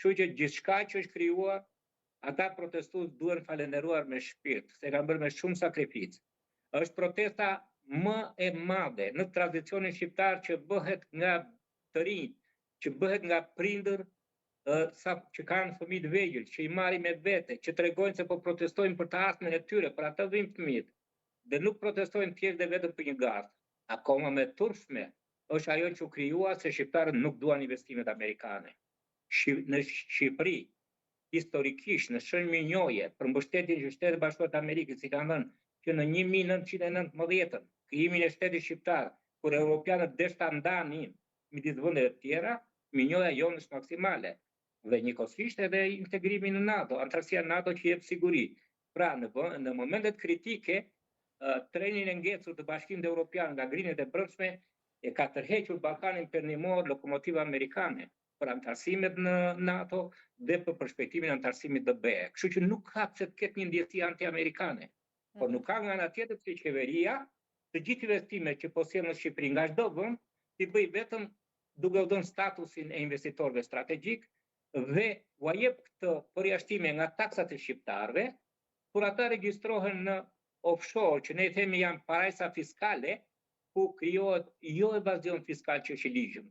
Kështu që gjithçka që është krijuar, ata protestues duhen falënderuar me shpirt, se e kanë bërë me shumë sakrificë. Është protesta më e madhe në tradicionin shqiptar që bëhet nga të rinj, që bëhet nga prindër sa që kanë fëmijë të vegjël, që i marrin me vete, që tregojnë se po protestojnë për të ardhmen e tyre, për atë vijnë fëmijët dhe nuk protestojnë thjesht dhe vetëm për një gardh. Akoma më e turpshme është ajo që u krijua se shqiptarët nuk duan investimet amerikane. Në Shqipëri, historikisht në shenjë mirënjohje për mbështetjen që Shtetet e Bashkuara të Amerikës i kanë dhënë që në 1919-ën, krijimin e shtetit shqiptar, kur europianët desh ta ndanin midis vendeve të tjera, mirënjohja jonë është maksimale dhe njëkohësisht edhe integrimi në NATO, anëtarësia në NATO që jep siguri. Pra, në, në momentet kritike, trenin e ngecur të Bashkimit Evropian nga grindjet e brendshme e ka tërhequr Ballkanin Perëndimor lokomotiva amerikane për anëtarësimet në NATO dhe për përshpejtimin e anëtarësimit të BE. Kështu që nuk ka pse të ketë një ndjesi anti-amerikane, por nuk ka nga ana tjetër që qeveria të gjithë investimet që po sjell në Shqipëri nga çdo vend t'i bëj vetëm duke u dhënë statusin e investitorëve strategjik dhe ua jep këtë përjashtime nga taksat e shqiptarëve, kur ata regjistrohen në offshore, që ne i themi janë parajsa fiskale, ku krijohet jo evazion fiskal që është i ligjshëm,